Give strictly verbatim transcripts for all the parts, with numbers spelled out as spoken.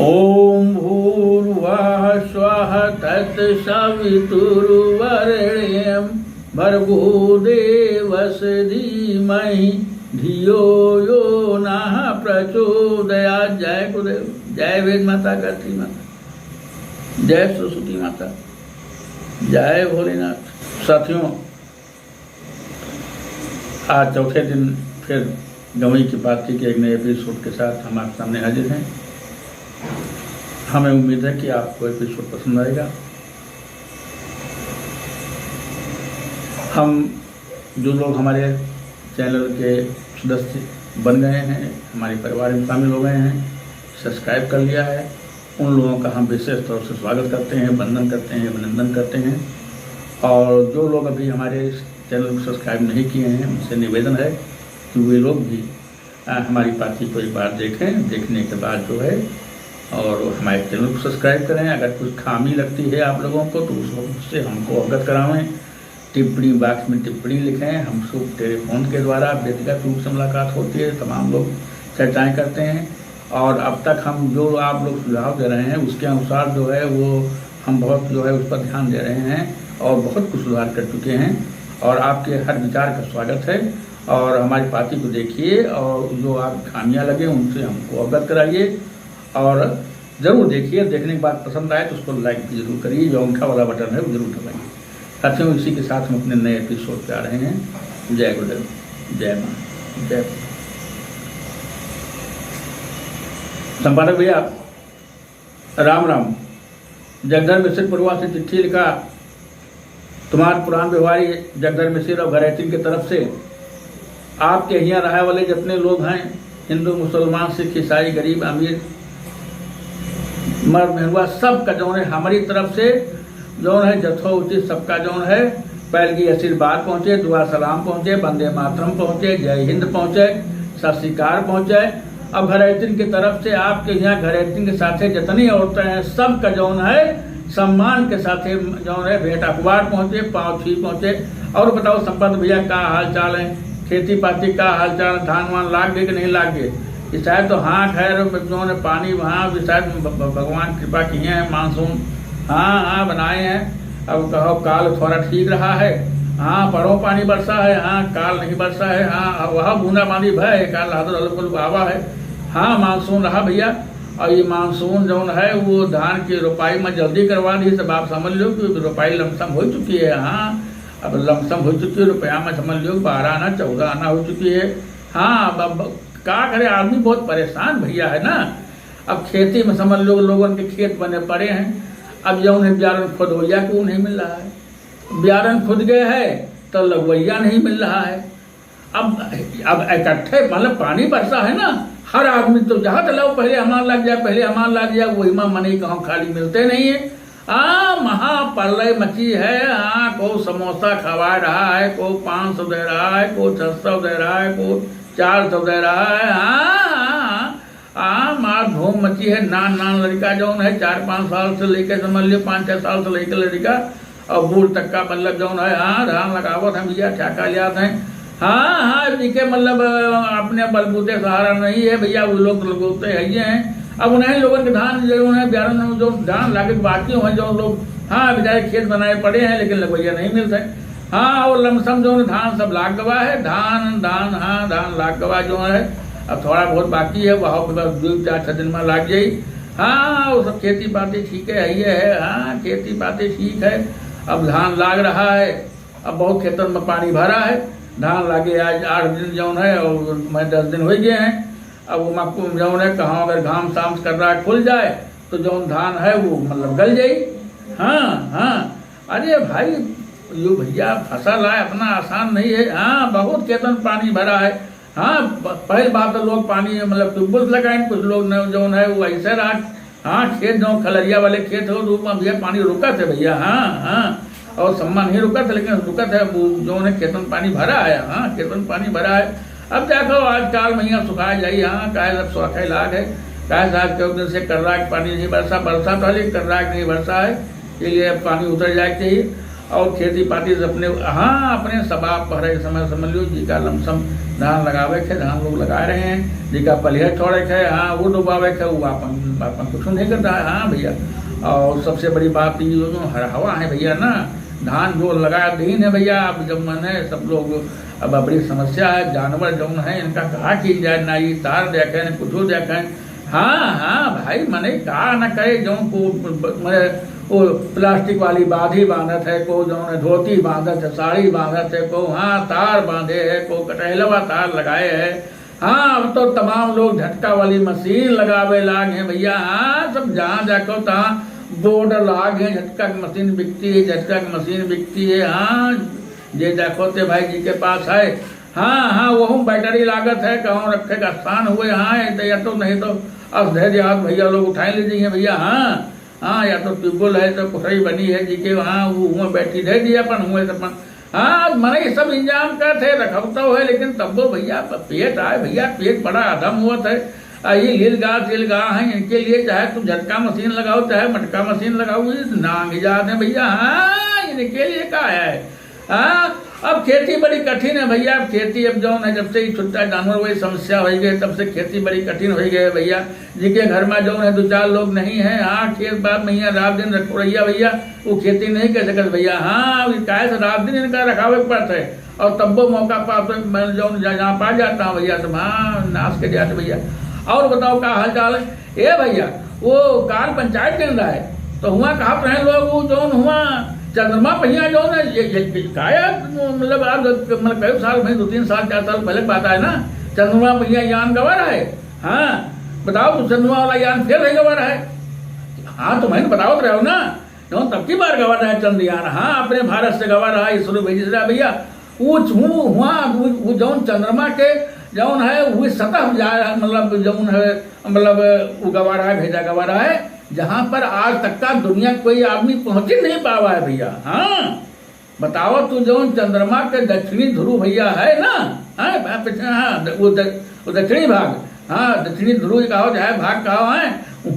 ओम भूर्भुवः स्वः तत्सवितुर्वरेण्यं भर्गो देवस्य धीमहि धियो यो नः प्रचोदयात्। जय गुरुदेव, जय वेद माता, गायत्री माता, जय सरस्वती माता, जय भोलेनाथ। साथियों, आज चौथे दिन फिर गंवई की पाती के एक नए एपिसोड के साथ हम आपके सामने हाजिर हैं। हमें उम्मीद है कि आपको एपिसोड पसंद आएगा। हम जो लोग हमारे चैनल के सदस्य बन गए हैं, हमारे परिवार में शामिल हो गए हैं, सब्सक्राइब कर लिया है, उन लोगों का हम विशेष तौर से स्वागत करते हैं, वंदन करते हैं, अभिनंदन करते हैं। और जो लोग अभी हमारे इस चैनल को सब्सक्राइब नहीं किए हैं, उनसे निवेदन है कि वे लोग भी, अ, हमारी पाती को एक बार देखें। देखने के बाद जो है, और हमारे चैनल को सब्सक्राइब करें। अगर कुछ खामी लगती है आप लोगों को, तो उस, उससे हमको अवगत करावें, टिप्पणी बॉक्स में टिप्पणी लिखें। हम सब टेलीफोन के द्वारा व्यक्तिगत रूप से मुलाकात होती है, तमाम लोग चर्चाएं करते हैं। और अब तक हम जो आप लोग सुझाव दे रहे हैं, उसके अनुसार जो है, वो हम बहुत जो है, उस पर ध्यान दे रहे हैं और बहुत कुछ सुधार कर चुके हैं। और आपके हर विचार का स्वागत है। और हमारी पाती को देखिए और जो आप खामियां लगे, उनसे हमको अवगत कराइए। और जरूर देखिए, देखने के बाद पसंद आए तो उसको लाइक भी जरूर करिए, जो अंगूठा वाला बटन है, वो जरूर दबाइए। साथियों, इसी के साथ हम अपने नए एपिसोड पे आ रहे हैं। जय गुरुदेव, जय माँ, जय माँ। संपादक भैया, राम राम। जगधर मिश्र पुरवा से चिट्ठी लिखा, तुम्हार पुरान व्यवहारी जगधर मिश्र और घरैतिन के तरफ से आपके हियाँ रहे वाले जितने लोग हैं, हिंदू, मुसलमान, सिख, ईसाई, गरीब, अमीर, मर्द, मेहरुआ, सब का जौन है हमारी तरफ से जौन है जथोचित सबका जौन है पैलगी आशीर्वाद पहुँचे, दुआ सलाम पहुँचे, वंदे मातरम पहुँचे, जय हिंद पहुँचे, सत श्रीकार पहुँचे। अब घरैतिन की तरफ से आपके यहाँ घरैतिन के साथे जितनी औरतें हैं, सबका जौन है सम्मान के साथे जौन है भेंट अखबार पहुँचे, पाँव छुई पहुँचे। और बताओ संपत भैया, का हाल चाल है? खेती पाती का हाल चाल? धान वान लाग गए कि नहीं लाग गए? ये शायद तो, हाँ, खैर, जौन है पानी वहाँ भी शायद भ-, भ-, भगवान कृपा किए हैं, मानसून, हाँ, हाँ, बनाए हैं। अब कहो, काल थोड़ा ठीक रहा है, हाँ, परों पानी बरसा है, हाँ, काल नहीं बरसा है, हाँ, अब वह बूंदा बांदी भय है, काल हल्को हल्को आवा है, हाँ, मानसून रहा भैया। और ये मानसून जौन है, वो धान की रोपाई में जल्दी करवा दी, सब आप समझ लो कि रोपाई लमसम हो चुकी है। हाँ, अब लमसम हो चुकी है, रुपया में समझ लो, बारह आना, चौदह आना हो चुकी है। हाँ, अब, अब का करे, आदमी बहुत परेशान भैया है ना। अब खेती में समझ लो, लोगन के खेत बने पड़े हैं, अब जौन है बियारन खोदवैया को नहीं मिल रहा है, बियारन खुद गए है तो लगवैया नहीं मिल रहा है। अब, अब इकट्ठे मतलब पानी बरसा है ना, हर आदमी तो जहाँ तलाव पहले हमार लाग जाए, पहले हमार लाग जाए, वही में मनई कहूँ खाली मिलते नहीं है। आ, महाप्रलय मची है। हाँ, को समोसा खवा रहा है, को पाँच सौ दे रहा है, को छह सौ दे रहा है, को चार सौ दे रहा है। हाँ, हाँ, हाँ। आ, मार धूम मची है। नान नान लड़का जौन है, चार पाँच साल से लेके समझ लियो, पाँच छह साल से लेके लड़का और बूढ़ तक का मतलब जौन है, हाँ, धान लगावत हैं भैया, ठेका लियात हैं। हाँ, हाँ, इनके मतलब, अ, अपने बलबूते सहारा नहीं है भैया, वो लोग तो लगोते है ही हैं। अब उन्हें लोगन के धान जो उन्हें बियारन में जो धान लागे के बाकी हुए, जो लोग, हाँ, बेचारे खेत बनाए पड़े हैं, लेकिन लगवैया नहीं मिलते। हाँ, और लमसम जो धान सब लाग गवा है, धान, धान, हाँ, धान लाग गवा जो है, अब थोड़ा बहुत बाकी है, वह बस दो चार छः दिन में लाग जाई। हाँ, वो सब खेती बाती ठीक है, ये है, हाँ, खेती बाती ठीक है। अब धान लाग रहा है, अब बहुत खेतन में पानी भरा है, धान लागे आज आठ दिन जौन है, और मैं दस दिन हो गए हैं। अब वो मक-, जौन है, कहाँ अगर घाम साम कर रहा है, खुल जाए, तो जौन धान है, वो मतलब गल जाई। हाँ, हाँ, अरे भाई, यो भैया, फसल आए अपना आसान नहीं है। हाँ, बहुत खेतन पानी भरा है। हाँ, प-, पहली बात तो लोग पानी, मतलब, ट्यूबवेल लगाइन, कुछ लोग न, जौन है, वो ऐसे रहा। हाँ, खेत जौन खलरिया वाले खेत हो, तो ऊपर भैया पानी रुकत है भैया। हाँ, हाँ, और सम्मा नहीं रुकत है, लेकिन रुकत है, वो जौन है, खेतन पानी भरा है। हाँ, खेतन पानी भरा है। अब देखो, आजकल महीना सुखा जाई, हाँ, काहे सब सूखे लाग है, काहे से आज कई दिन से कर्रा के पानी नहीं बरसा, बरसा तो है, लेकिन कर्रा के नहीं बरसा है, ये लिए अब पानी उतर जाए के चाहिए। और खेती पाती से अपने, हाँ, अपने सबाब पहरे समय समझ लो, जिका लमसम धान लगावे के, धान लोग लगा रहे हैं, जिका पलिया छोड़े के, हाँ, वो डुबावे के, वो अपन, अपन कुछ नहीं करता है। हाँ भैया, और सबसे बड़ी बात ये जो हर हवा है भैया ना, धान जो लगा दीन है भैया, अब जब मैंने सब लोग, अब बड़ी समस्या है, जानवर जौन है इनका कहा की जाए, ना ये तार देखे, ना कुछ देखे। हाँ, हाँ भाई, मने का न करे, जौन को, मने वो प्लास्टिक वाली बाधी बांधत है, को जौन है धोती बांधत है, साड़ी बांधत है, को हाँ तार बांधे है, को कटहलवा तार लगाए है। हाँ, अब तो तमाम लोग झटका वाली मशीन लगावे लाग हैं भैया। हाँ, सब जहाँ देखो तहाँ बोर्ड लाग हैं, झटका की मशीन बिकती है, झटका की मशीन बिकती है। हाँ, जे देखो ते भाई जी के पास है। हाँ, हाँ, वहू बैटरी लागत है, कहूँ रखे का स्थान हुए, हाँ, ये तो, या तो नहीं तो अस धै देहात भैया लोग उठाए ले जाइए भैया, हाँ, हाँ, या तो ट्यूबवेल है तो कोठरी बनी है जी के, हाँ, वो हुआ बैटरी दे दिया अपन हुए तो अपन, हाँ, मने ये सब इंतजाम करत है, रखवतो है, लेकिन तब्बो भैया पेट आए भैया, पेट बड़ा अधम हुआ है। आ, ये लील गाय, तेल गाय हैं, इनके लिए चाहे तुम झटका मशीन लगाओ, चाहे मटका मशीन लगाओ, ये नांग जात है भैया, हाँ, इनके लिए का है? हाँ, अब खेती बड़ी कठिन है भैया। अब खेती अब जौन है, जब से ये छुट्टा जानवर वही समस्या हो गई, तब से खेती बड़ी कठिन हो गई है भैया। जिनके घर में जौन है दो चार लोग नहीं है, हाँ, खेत बाग में यहाँ रात दिन रखोड़ैया भैया, वो खेती नहीं कर सकत भैया। हाँ, अब काहे से रात दिन इनका रखावे के पड़त है, और तब्बो मौका पा तो मैं जौन जा, जहाँ पा जाता हूँ भैया, सब हाँ नाश के जाते भैया। और बताओ का हाल चाल है? ए भैया, वो काल पंचायत दिन रहा है, तो हुआ कहा रहे लोग, वो जौन हुआ चंद्रमा पहिया जौन है, ये, ये, ये काया, मतलब, आप, मतलब, कई साल में, दो तीन साल, चार साल पहले की बात है ना, चंद्रमा पहिया यान गवा रहा है। हाँ, बताओ, तो चंद्रमा वाला यान फेल रह गवा रहा है। हाँ, तो मैंने बताओ तो रहे हो ना, जौन तब की बार गवा रहा है चंद्रयान। हाँ, अपने भारत से गवा रहा है, इसरो भेजिस रहा भैया। वो, वो, हुआ, वो, वो जौन चंद्रमा के जौन है, वो सतह जा, मतलब, जौन है, मतलब, वो गवा रहा है, भेजा गवा रहा है, जहाँ पर आज तक का दुनिया कोई आदमी पहुँच ही नहीं पावा है भैया। हाँ, बताओ, तू जौन चंद्रमा के दक्षिणी ध्रुव भैया है ना, है, हाँ, हाँ, द-, वो द-, वो दक्षिणी भाग, हाँ, दक्षिणी ध्रुव कहो चाहे भाग कहो है,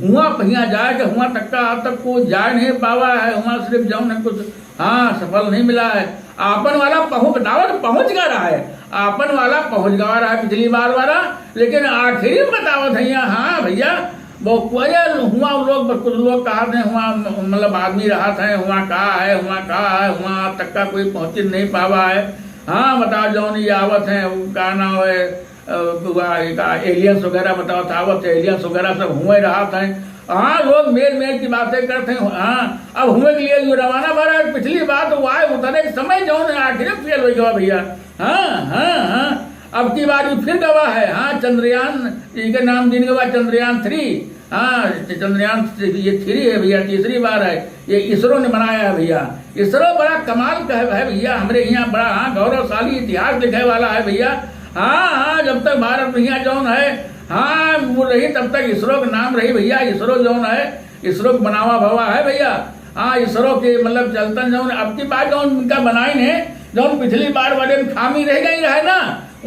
हुआ पहिया जाए के हुआ तक का आज तक कोई जाए नहीं पावा है, हुआ सिर्फ जौन है कुछ, हाँ, सफल नहीं मिला है। आपन वाला पहुँच, बतावत पहुँच गवा रहा है, आपन वाला पहुँच गवा रहा है पिछली बार वाला, लेकिन आखिरी में बतावत है यहाँ, हाँ भैया, वो कोयल हुआ लोग, कुछ लोग कहत हैं, हुआ म-, मतलब आदमी रहत हैं, हुआ का है, हुआ का है, हुआ तक का कोई पहुँच नहीं पावा है। हाँ, बताओ, जौन ये आवत हैं, वो का नाम है, अ, हुआ, ये का aliens वगैरह बताओ, तो आवत है, aliens वगैरह सब हुए रहत हैं। हाँ, लोग मेल मेल की बातें करते हैं। हाँ, अब हुए के लिए जो रवाना भरा है, पिछली बार तो वो आए उतरे समय जौन है, आखिर में फेल हो गवा भैया। हाँ, हाँ, हाँ, अब की बार भी फिर गवा है। हाँ, चंद्रयान, इनके नाम दिन गवा चंद्रयान थ्री। हाँ, च-, चंद्रयान थ-, ये थ्री है भैया, तीसरी बार है, ये इसरो ने बनाया है भैया। इसरो बड़ा कमाल का है, है भैया, हमरे यहाँ बड़ा, हाँ, गौरवशाली इतिहास लिखे वाला है भैया। हाँ, हाँ, जब तक भारत भैया जौन है, हाँ, वो रही, तब तक इसरो का नाम रही भैया। इसरो जौन है, इसरो के बनावा भवा है भैया। हाँ, इसरो के मतलब चलतन जौन अब की बार जौन उनका बनाइन है, जौन पिछली बार वाले में खामी रह गई है ना,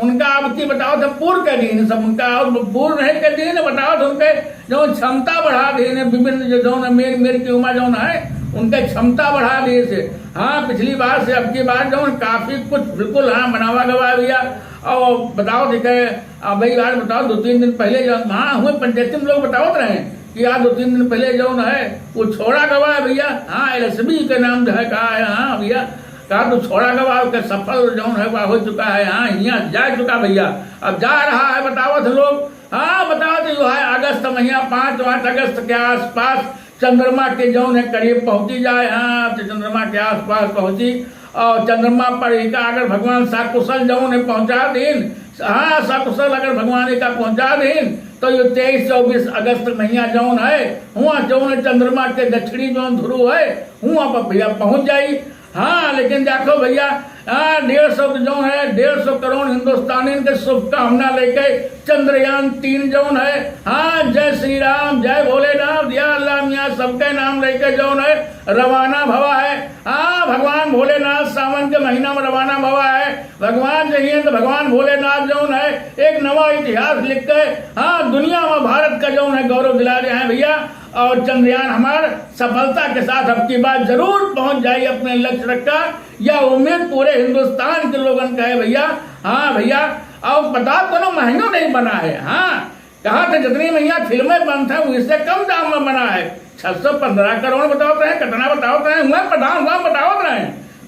उनका अब की बताओ तो पूर्ण कर दीन सब, उनका अब पूर्ण नहीं कर दीन, बताओ तो उनके जौन क्षमता बढ़ा दीन, विभिन्न जो जौन मेर मेर की उमा जौन है, उनके क्षमता बढ़ा दिए से। हाँ, पिछली बार से अब की बार जौन काफी कुछ बिल्कुल, हाँ, बनावा गवा है भैया। और बताओ ठीक है, अब भाई बार बताओ, दो तीन दिन पहले जौन, हाँ, हुए पंचायती में लोग बतावत रहे कि यार दो तीन दिन पहले जौन है वो छोड़ा गवा है भैया। हाँ, एलएसबी के नाम जो है कहा है, हाँ भैया, कहा तो छोड़ा गवा के सफल जौन है वह हो चुका है। हाँ, हियाँ जा चुका भैया, अब जा रहा है, बतावत लोग। हाँ, बतावत जो है अगस्त महीना, पाँच पाँच अगस्त के आसपास चंद्रमा के जौन है करीब पहुँची जाए। हाँ, तो चंद्रमा के आसपास पहुँची और चंद्रमा पर इनका अगर भगवान सकुशल जौन है पहुँचा दीन, हाँ, सकुशल अगर भगवान इनका पहुँचा दीन, तो ये तेईस चौबीस अगस्त महीना जौन है, हुआ जौन है चंद्रमा के दक्षिणी जौन ध्रुव है, हुआ पर भैया पहुँच जाई। हाँ, लेकिन देखो भैया, हाँ, डेढ़ सौ के जौन है, डेढ़ सौ करोड़ हिंदुस्तानियन के शुभकामना लेके चंद्रयान तीन जौन है, हाँ, जय श्री राम, जय भोलेनाथ, या अल्लाह मियाँ, सबके नाम लेके जौन है, रवाना भवा है। हाँ, भगवान भोलेनाथ सावन के महीना में रवाना भवा है। भगवान चाहिए तो भगवान भोलेनाथ जौन है, एक नवा इतिहास लिख के, हाँ, दुनिया में भारत का जौन है, गौरव दिला रहे हैं भैया। और चंद्रयान हमार सफलता के साथ अब की बार जरूर पहुंच जाई अपने लक्ष्य तक का, या उम्मीद पूरे हिंदुस्तान के लोगन का है भैया। हाँ भैया, और बताओ कोनो महंगो नहीं बना है। हाँ, कहा थे जितनी भैया फिल्में बनत हैं, उससे कम दाम में बना है। छह सौ पन्द्रह करोड़ बतावत रहे, कितना बतावत रहे, हुआ दाम, हुआ बतावत रहे।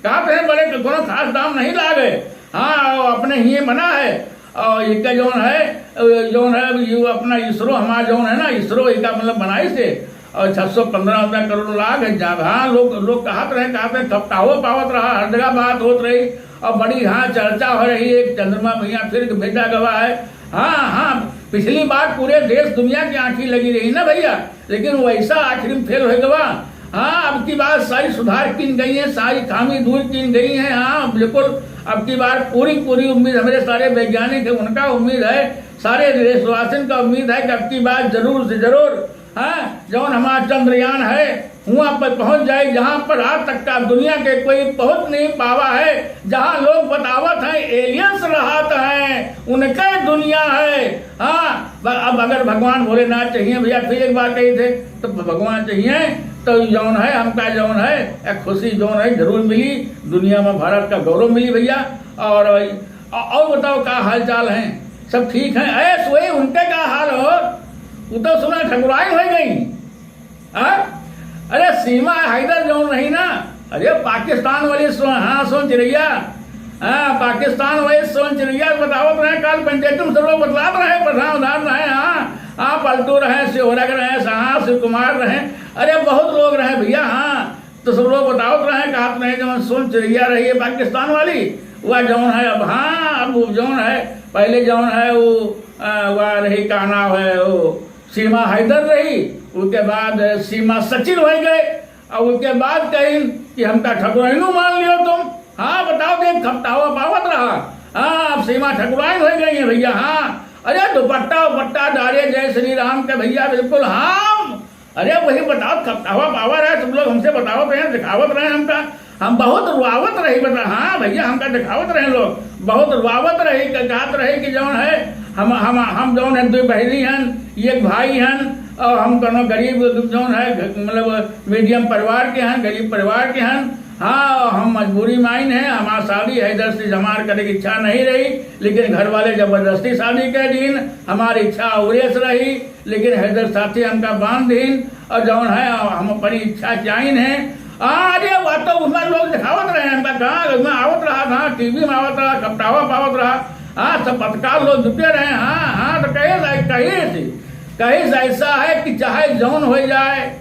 कहा थे बड़े कोनो खास दाम नहीं लागे। हाँ, और अपने ही बना है। और इनका जौन है, जौन है, ये अपना इसरो हमारा जौन है ना, इसरो इनका मतलब बनाई से, और छह सौ पन्द्रह करोड़ लाग है। जहाँ लोग, लोग कहत रहे, कहत रहे, खपटावो पावत रहा, हर जगह बात होत रही, और बड़ी, हाँ, चर्चा हो रही है कि चंद्रमा भैया फिर भेजा गवा है। हाँ, हाँ, पिछली बार पूरे देश दुनिया की आँखी लगी रही ना भैया, लेकिन वैसा आखिर में फेल हो गवा। हाँ, अब की बार सारी सुधार कीन गई है, सारी खामी दूर कीन गई है। हाँ, बिल्कुल, अब की बार पूरी, पूरी उम्मीद हमारे सारे वैज्ञानिक है, उनका उम्मीद है, सारे देशवासियों का उम्मीद है कि अब की बार जरूर से जरूर, हाँ, जौन हमारा चंद्रयान है, वहाँ पर पहुँच जाए, जहाँ पर आज तक का दुनिया के कोई पहुँच नहीं पावा है, जहाँ लोग बतावत हैं, aliens रहत हैं, उनके दुनिया है। हाँ, ब-, अब अगर भगवान भोलेनाथ चाहिए भैया, फिर एक बार कही थे, तो भगवान चाहिए, तो जौन है, हमका जौन है, एक खुशी जौन है, जरूर मिली, दुनिया में भारत का गौरव मिली भैया। और, और बताओ, का हाल चाल है? सब ठीक है? अरे, सोए उनके का हाल हो? वो तो सुना ठकुराइन हो गई। हाँ? अरे, सीमा हैदर जौन रही ना, अरे, पाकिस्तान वाली सो-, हाँ, सोन चिड़ैया, हाँ, पाकिस्तान वाली सोन चिड़ैया बतावत रहे, काल पंचायत में सब लोग बतलात रहे, प्रधान उधार रहे, हाँ, हाँ, पलटू रहे, शिवरक रहे, हाँ, शिव कुमार रहे, अरे, बहुत लोग रहे भैया, हाँ, तो सब लोग बतावत रहे, कहत रहे, जौन सोन चिड़ैया रही है पाकिस्तान वाली, वह जौन है, अब, हाँ, अब वो जौन है, पहले जौन है, वो, आ, वह रही, का नाम है, वो, सीमा हैदर रही, उसके बाद सीमा सचिन हो गए, और उसके बाद कहीं कि हमका ठकुराइनो मान लियो तुम। हाँ, बताओ, देख, खपटावा पावत रहा। हाँ, अब सीमा ठकुराइन हो गई है भैया। हाँ, अरे, दुपट्टा उपट्टा डारे जय श्री राम के भैया, बिल्कुल हम, अरे, वही बताओ, खपटावा पावा रहे, तुम लोग हमसे बतावत रहे, दिखावत रहे हमका। हम बहुत रुआवत रही, बता, हाँ भैया, हमका दिखावत रहे लोग, बहुत रुआवत रही, क-, कहत रही कि जौन है, हम, हम, हम जौन है, दो बहिनी हन, एक भाई हन, और हम दोनों गरीब, जौन है, घ-, मतलब, medium परिवार के हन, गरीब परिवार के हन। हाँ, हम मजबूरी में आइन है, हमार शादी हैदर से हमार करे की इच्छा नहीं रही, लेकिन घर वाले जबरदस्ती शादी कर दीन, हमारी इच्छा उरेस रही, लेकिन हैदर साथी हमका बांध दीन, और जौन है, हम अपनी इच्छा चाहिन है। अरे, वह तो उसमें लोग दिखावत रहे, हमका कहाँ, उसमें आवत रहा था, TV में आवत रहा, खपटावा पावत रहा, हाँ, सब पत्रकार लोग जुटे रहे, हाँ, हाँ, तो कहे से, कहे से, कहे से ऐसा है कि चाहे जौन हो जाए,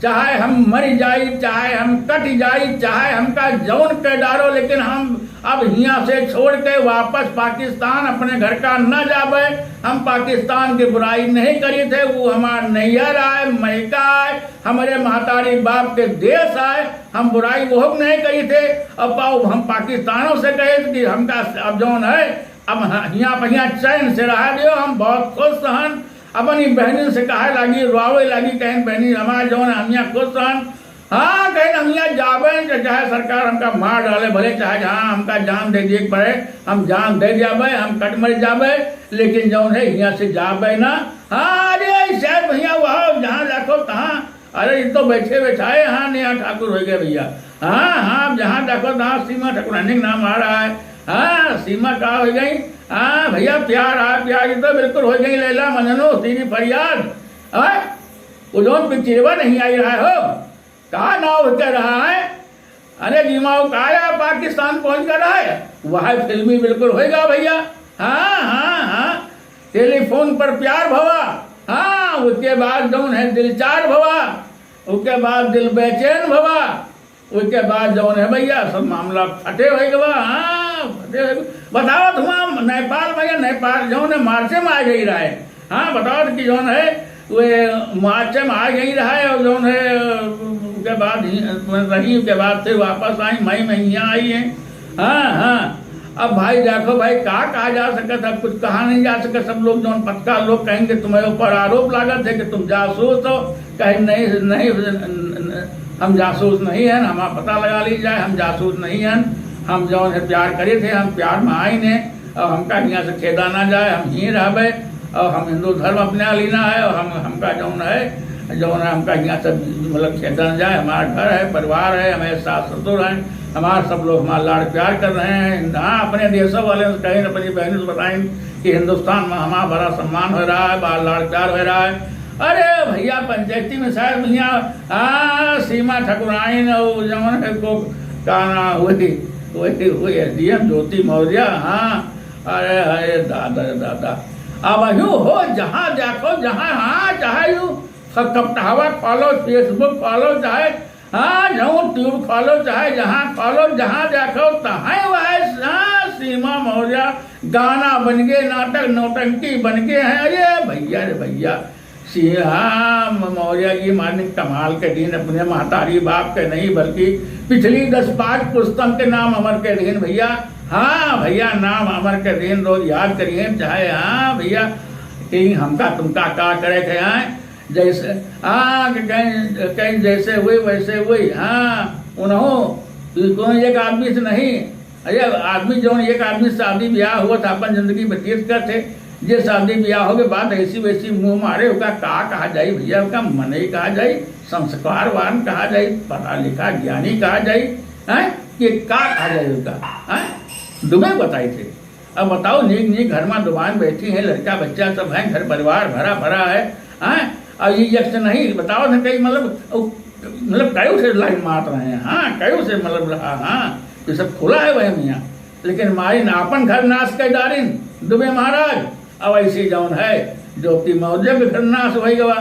चाहे हम मर जाई, चाहे हम कट जाई, चाहे हमका जौन कह डारो, लेकिन हम अब हियाँ से छोड़ के वापस पाकिस्तान अपने घर का न जाबे। हम पाकिस्तान की बुराई नहीं करी थे, वो हमार नैहर आए, मैका आए, हमरे महतारी बाप के देश आए, हम बुराई वो नहीं करी थे। अब पाओ, हम पाकिस्तानों से कहे कि हमका अब जौन है, अब ह-, हियाँ पर हियाँ चैन से रहा दियो, हम बहुत खुश हन। अपनी बहनिन से कहे लागी, रोवे लागी, कहें, "बहनी हमार जौन है, हम हियाँ खुश हन।" हाँ, कहें, "हम हियाँ जाबे, चाहे सरकार हमका मार डाले, भले चाहे जहाँ हमका जान दे दिए के पड़े, हम जान दे जाबे, हम कट मर जाबे, लेकिन जौन है, हियाँ से जाबे ना।" हाँ, अरे, शायद भैया, वह जहाँ देखो तहाँ, अरे, ये तो बैठे बैठाए, हाँ, नेहा ठाकुर हो गए भैया। हाँ, हाँ, जहाँ देखो तहाँ सीमा ठकुरानी के नाम आ रहा है। हाँ, सीमा का हो गई? हाँ, भैया, प्यार, हाँ, प्यार, ये तो बिल्कुल हो गई लैला मजनू, तेरी फरियाद। हाँ? वो जौन पिक्चरवा नहीं आई रहा हो, का नाव कह रहा है? अरे, जीमा वो काया पाकिस्तान पहुंच गया है, वह फिल्मी बिल्कुल होएगा भैया। हाँ, हाँ, हाँ, टेलीफोन पर प्यार भवा, हाँ, उसके बाद जौन है दिलचार भवा, उसके बाद दिल बेचैन भवा, उसके बाद जौन है भैया सब मामला फटे हो गवा। हाँ, फटे हो गवा। बताओ तुम नेपाल भैया, नेपाल जौन है मार्चे में आ गई रहा है। हाँ, बताओ कि जौन है वे मार्च में आ गई रहा है और जौन है, उसके बाद ही, वहीं के बाद फिर वापस आई, मई में यहाँ आई है। हाँ, हाँ। अब भाई देखो भाई, का कहा जा सकत है? कुछ कहा नहीं जा सकत। सब लोग जौन पत्रकार लोग कहेंगे, तुम्हें ऊपर आरोप लागत है कि तुम जासूस हो। कहीं नहीं, नहीं, हम जासूस नहीं हैं, हमारा पता लगा ली जाए, हम जासूस नहीं हैं। हम जौन है प्यार करे थे, हम प्यार में आइन है। अब हमका हियाँ से खेदा ना जाए, हम ही रहबे। और हम हिंदू धर्म अपने लीना है, और हम, हमका जौन है, जौन है, हमका हियाँ से मतलब खेदा ना जाए। हमारा घर है, परिवार है, हमारे सास ससुर हैं, हमार सब लोग हमार लाड़ प्यार कर रहे हैं। हाँ, अपने देशों वाले से कहीं, अपनी बहनों से बताएं कि हिंदुस्तान में हमारा बड़ा सम्मान हो रहा है, बड़ा लाड़ प्यार हो रहा है। अरे भैया, पंचायती में शायद भैया, हाँ, सीमा ठकुराइन और जौन है को, का नाम, वही, वही, वही एसडीएम ज्योति मौर्य, हाँ। अरे, अरे दादा रे दादा, अब यूं हो, जहाँ देखो, जहाँ, हाँ, चाहे यूं ख-, कपटहवा खोलो, Facebook खोलो, चाहे, हाँ, YouTube खोलो, चाहे जहाँ खोलो, जहाँ देखो, तहाँ वह, हाँ, सीमा मौर्य गाना बन गए, नाटक नौटंकी बन गए हैं। अरे भैया रे भैया, सीमा मौर्य जी माने कमाल के दिन अपने महतारी बाप के नहीं, बल्कि पिछली दस पाँच पुस्तक के नाम अमर के दिन भैया। हाँ भैया, नाम अमर के दिन रोज याद करिए, चाहे, हाँ भैया, कि हमका तुमका का करे के आए, जैसे, हाँ, कि कहीं, कहीं जैसे हुई वैसे हुई, हाँ, उन्हों, कि कोई एक आदमी से नहीं, अरे, आदमी जौन एक आदमी शादी ब्याह हुआ था, अपन जिंदगी व्यतीत करते, जे शादी ब्याह हो के बाद ऐसी वैसी मुंह मारे, ओका का कहा जाई भैया? ओका मनई कहा जाई, संस्कारवान कहा जाई, पढ़ा लिखा ज्ञानी कहा जाई, हैं? ये का कहा जाई ओका? हैं? दुबे बताई थे। अब बताओ, नीक नीक घर में दुबान बैठी हैं, लड़का बच्चा सब हैं, घर परिवार भरा भरा है, हैं? और ये यक्ष नहीं बताओ ना कहीं, मतलब, मतलब कयो से लाइन मार रहे हैं, हाँ, कयो से मतलब रहा, हाँ, ये सब खुला है वह मियाँ। लेकिन मारिन आपन घर नाश कर डारिन दुबे महाराज। अब ऐसी जौन है, ज्योति मौर्य के घर नाश हो गवा।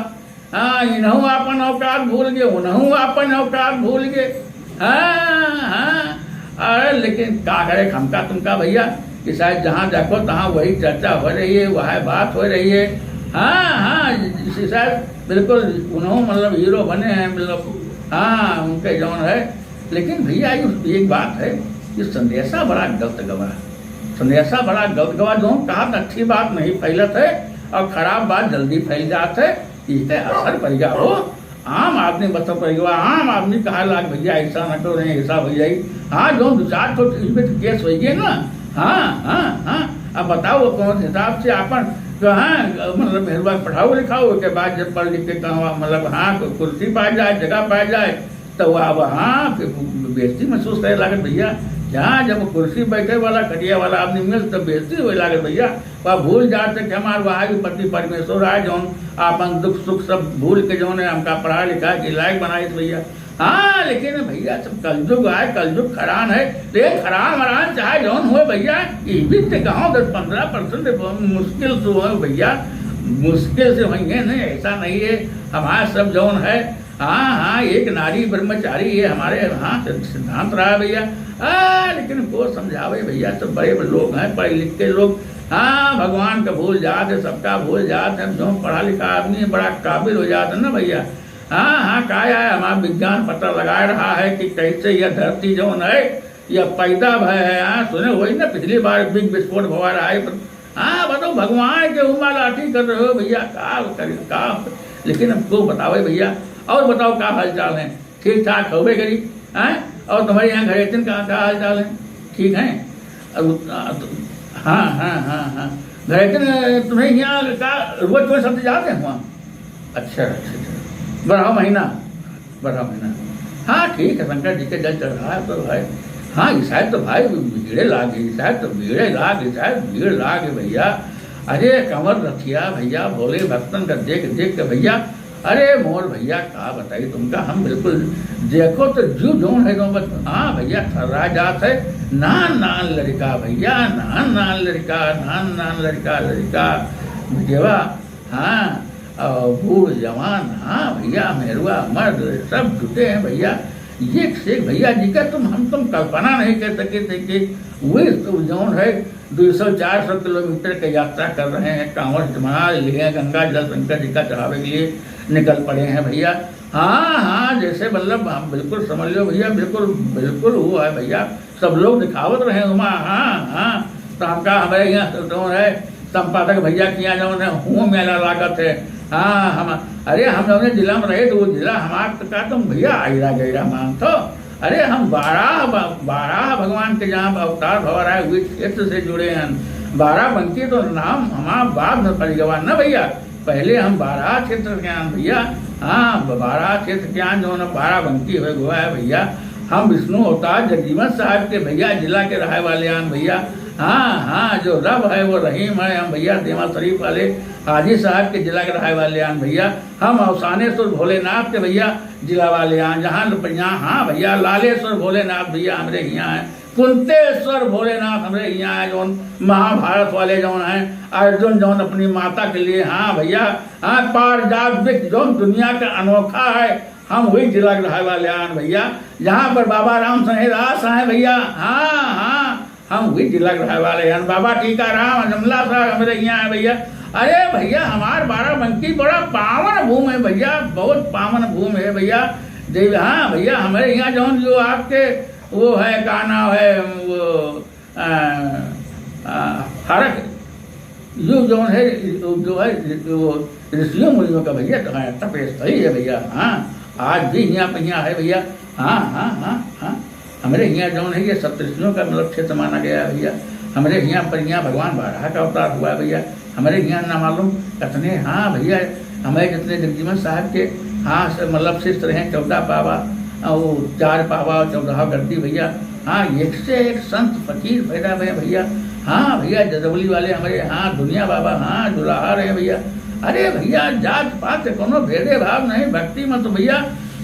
हाँ, इनहू आपन औकात भूल गए, उनहू आपन औकात भूल गए। हाँ, हाँ। अरे लेकिन का करे, हमका तुमका भैया, कि शायद जहाँ देखो तहाँ वही चर्चा हो रही है, वह बात हो रही है। हाँ, हाँ, इसी शायद बिल्कुल उन्हों मतलब हीरो बने हैं, मतलब, हाँ, उनके जौन है। लेकिन भैया, ये एक बात है कि संदेशा बड़ा गलत गवा, संदेशा बड़ा गलत गवा। जो कहा तो अच्छी बात नहीं फैलत है और खराब बात जल्दी फैल जात है। इसे असर पड़ गया हो, आम आदमी बस पड़ गया। आम आदमी कहा लाग भैया, ऐसा न करो, नहीं ऐसा हो जाई। हाँ, जो दो चार ठो इस पे तो केस हो गए ना। हाँ, हाँ, हाँ। अब बताओ, कौन हिसाब से आपन कहाँ, मतलब, मेहरबान पढ़ाओ लिखाओ के बाद जब पढ़ लिख के कहाँ, मतलब, हाँ, कुर्सी पा जाए, जगह पा जाए, तो वह, वह, हाँ, फिर बेइज्जती महसूस करे लागत भैया। जहाँ जब कुर्सी बैठे वाला, खटिया वाला आदमी मिल, तब बेइज्जती होए लागत भैया। वह भूल जाते कि हमार वहाँ भी पति परमेश्वर आए, जौन आपन दुख सुख सब भूल के जौन है हमका पढ़ा लिखा के लायक बनाए भैया। हाँ, लेकिन भैया, सब कलयुग आए, कलयुग खरान है। तो ये खरान वरान चाहे जौन हुए भैया, ये भी तो गाँव दस पन्द्रह परसेंट मुश्किल से हुए भैया, मुश्किल से होंगे नहीं, ऐसा नहीं है। हमारा सब जौन है, हाँ, हाँ, एक नारी ब्रह्मचारी, ये हमारे यहाँ से सिद्धांत रहा भैया। आ, लेकिन को समझावे भैया, सब बड़े बड़े लोग हैं, पढ़े लिखे लोग। हाँ, भगवान का भूल जात है, सबका भूल जात है। जो पढ़ा लिखा आदमी है, बड़ा काबिल हो जात है ना भैया। हाँ, हाँ, का है, हमारा विज्ञान पता लगा रहा है कि कैसे यह धरती जौन है, यह पैदा भय है। हाँ, सुने वही ना, पिछली बार बिग विस्फोट भवा रहा है, हाँ, बताओ, भगवान के उमा लाठी कर रहे हो भैया, का करें, का? लेकिन हमको बताओ भैया, और बताओ, का हाल चाल है? ठीक ठाक होबे करी, हैं? और तुम्हारे यहाँ घरेतन का, का हाल चाल है? ठीक है? अब, आ, तो, हाँ, हाँ, हाँ, हाँ। घरेतन, तुम्हें यहाँ का रोज तुम्हें सब जाते हैं वहाँ? अच्छा, अच्छा, अच्छा। बारह महीना, बारह महीना। हाँ, ठीक है, शंकर जी के जल चढ़ रहा है तो भाई। हाँ, ईसाई तो भाई भीड़े लागे, ईसाई तो भीड़े लागे, ईसाई भीड़ लागे भैया। अरे कमर रखिया भैया, भोले भक्तन का देख देख के भैया। अरे मोर भैया, का बताई तुमका, हम बिल्कुल देखो तो जू जौन है, जौन बस, हाँ भैया, थर्रा जात है। नान नान लड़का भैया, नान नान लड़का, नान नान लड़का, लड़का, बेटेवा। हाँ, और बूढ़ जवान, हाँ भैया, मेहरुआ मर्द, सब जुटे हैं भैया। एक से एक भैया जी का तुम, हम तुम कल्पना नहीं कर सके थे कि वे तो जौन है दो सौ चार सौ किलोमीटर की यात्रा कर रहे हैं, कांवर जमा लिए, गंगा जल शंकर जी का चढ़ावे के लिए निकल पड़े हैं भैया। हाँ, हाँ, जैसे मतलब आप बिल्कुल समझ लो भैया, बिल्कुल, बिल्कुल वो है भैया, सब लोग दिखावत रहे हुआ, हाँ, हाँ, तो हमका, हमरे यहाँ तो जौन है, संपादक भइया के यहाँ जौन है, हुआ मेला लागत है। हाँ, हम, अरे, हम जौन है जिला में रहे, तो वो जिला हमार तो का तुम भइया आइरा गइरा मानत हो? अरे, हम बारह ब-, बारह भगवान के जहाँ अवतार भवा रहे, वही क्षेत्र से जुड़े हैं। बाराबंकी तो नाम हमार बाद में पड़ गवा ना भइया, पहले हम बारह क्षेत्र के आन भइया। हाँ, ब-, बारह क्षेत्र के आन, जौन बाराबंकी होइ गवा है भइया। हम विष्णु अवतार जगजीवन साहब के भइया, जिला के रहे वाले आन भइया। हाँ, हाँ, जो रब है वो रहीम है। हम भइया देवा शरीफ वाले हाजी साहब के जिला के रहे वाले आन भइया। हम अवसानेश्वर भोलेनाथ के भइया जिला वाले आन, जहाँ ल-, यहाँ, हाँ भइया, लालेश्वर भोलेनाथ भइया हमरे यहाँ है। कुंतेश्वर भोलेनाथ हमरे यहाँ है, जौन महाभारत वाले जौन हैं, अर्जुन जौन अपनी माता के लिए, हाँ भइया, हाँ, पारिजात वृक्ष जौन दुनिया का अनोखा है, हम वही जिला के रहे वाले आन भइया, जहाँ पर बाबा राम सनेदास हैं भइया। हाँ, हाँ, हम वही जिला के रहे वाले आन। बाबा टीकाराम अजमला साहब हमरे यहाँ हैं भइया। अरे भइया, हमार बाराबंकी बड़ा पावन भूमि है भइया, बहुत पावन भूमि है भइया। देव, हाँ भइया, हमरे यहाँ जौन जो आपके वो है, का नाम है, वो, आ, आ, हरक, यो जौन है, जो है, वो ऋषियों मुनियों का भइया, हाँ, तप स्थली है भइया। हाँ, आज भी हियाँ पे हियाँ है भइया। हाँ, हाँ, हाँ, हाँ। हमरे हियाँ जौन है, ये सप्तऋषियों का मतलब क्षेत्र माना गया है भइया। हमरे हियाँ पर हियाँ भगवान बारह का अवतार हुआ है भइया। हमरे हियाँ ना मालूम कितने, हाँ भइया, हमारे जितने जगजीवन साहब के, हाँ, से मतलब शिष्य रहे, चौदह पावा, और चार पावा, चौदह गद्दी भइया। हाँ, एक से एक संत फकीर पैदा भए भइया। हाँ भइया, जदौली वाले हमरे, हाँ, दुनिया बाबा, हाँ, दुलाहा रहे भइया। अरे भइया, जात पात से कोनो भेदे भाव नहीं, भक्ति में तो भइया,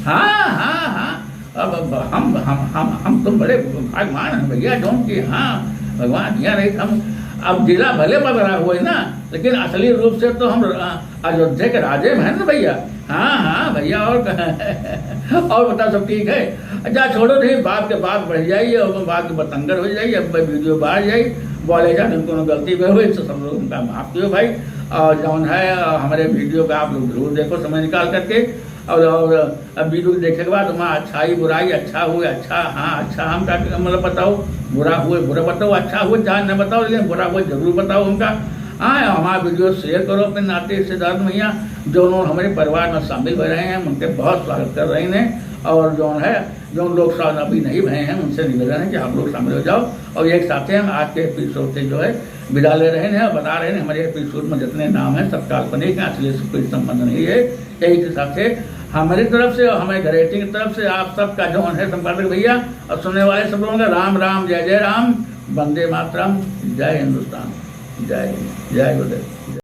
हाँ, हाँ, हाँ। अब, अब हम, हम, हम, हम तो बड़े भागवान हैं भइया, जौन कि, हाँ, भगवान हियाँ रही हम, अब जिला भले बदला हुए ना, लेकिन असली रूप से तो हम, आ, अयोध्या के राजे में हैं ना भइया। हाँ, हाँ भइया, और क-, और बताओ, सब ठीक है? अच्छा, छोड़ो नहीं, बात के बात बढ़ जाई और बात के बतंगड़ हो जाई। अब मैं वीडियो बाहर जाई, बोले जा, तुम कोनो गलती में हुई तो सब लोग उनका माफ दियो भाई। और जौन है, हमारे वीडियो का आप लोग जरूर देखो समय निकाल करके। और, और अब वीडियो देखे के बाद वहाँ अच्छाई बुराई, अच्छा हुए अच्छा, हाँ अच्छा, हम का मतलब बताओ, बुरा हुए बुरा बताओ, अच्छा हुए चाहे न बताओ, लेकिन बुरा हुए जरूर बताओ हमका। हाँ, हमारा वीडियो शेयर करो अपने नाते रिश्तेदार में। यहाँ जो लोग हमारे परिवार में शामिल हो रहे हैं, उनके बहुत स्वागत कर रहे हैं। और जो है, जो लोग शामिल अभी नहीं भए हैं, उनसे निवेदन है कि आप लोग शामिल हो जाओ। और एक साथ ही हम आज के एपिसोड से जो है विदा ले रहे हैं और बता रहे हैं, हमारे एपिसोड में जितने नाम हैं सब काल्पनिक हैं, असली से कोई संबंध नहीं है। यही के साथ है हमारी तरफ से और हमारे घरेटी की तरफ से आप सबका जौन है संपादक भइया और सुनने वाले सब लोगों का राम राम, जय जय राम, वंदे मातरम, जय हिंदुस्तान, जय हिंद, जय गुरुदेव।